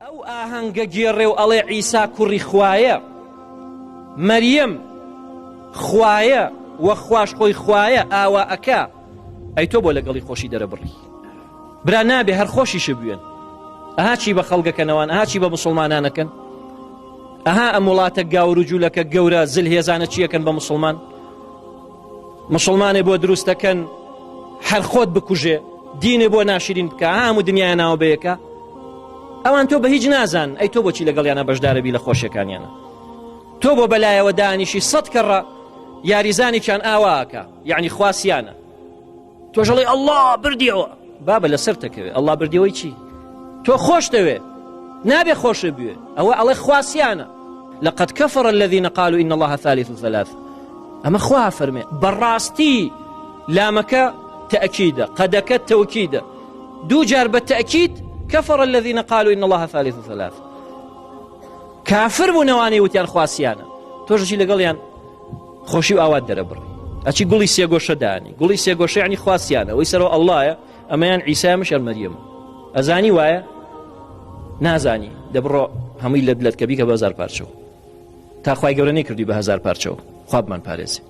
ئەو ئاهەنگە گێڕێ و ئەڵێ عیسا کوڕی خوایە، مەریەم خوایە و خواش خۆی خوایە ئاوا ئەکا، ئەی تۆ بۆ لەگەڵی خۆشی دەرەبڕی؟ برا نابێ هەر خۆشیشە بوێن. ئەها چی بە خەڵگەکەنەوان، ئەها چی بە موسڵمانانەکەن؟ ئەها ئەم وڵاتە گاور و جوولەکە گەورە زلهێزانە چیەکەن بە موسڵمان؟ موسڵمانێ بۆ دروست دەکەن هەر خۆت بکوژێ دینێ بۆ ناشرین بکە هەموو دنیای ناوە بەیەکە ئەوان تۆ بە هیچ نازان ئەی تۆ بۆچی لەگەڵیانە بەشدارەبی لە خۆشیەکانیانە تۆ بۆ بەلایەوە دانیشی سەد کەڕە یاریزانێکیان ئاواکە یعنی خواسیانە تۆش ئەڵێی ئەڵڵا بردیەوە بابە لەسەر تەکەوێ ئەڵڵا بردیەوەی چی تۆ خۆش دەوێ نابێ خۆشە بوێ ئەوە ئەڵێ خواسیانە لقد كفر الذين قالوا إن الله ثالث ثلاث ئەمە خوا فەرمێ بەڕاستی لامەکە تأکیدە قەدەکە تەوکیدە دوو جار بە تأکید كفر الذين قالوا إن الله ثالث ثلاث کافر بوون ئەوانەی وتیان خواسیانە تۆشی لەگەڵیان خۆشی و ئاوات دەرەبڕی ئەچی گوڵی سێگۆشە دانی گوڵی سێگۆشە یعنی خواسیانە ئەوەی سەرەوە ئەڵڵایە ئەمەیان عیسا مشەر مەریەم ئەزانی وایە نازانی دەبڕۆ هەمووی لەت لەت کە بیکە بە هەزار پارچەوە تا خوای گەورە نەیکردی بە هەزار پارچەوە خوابمان پارێزی.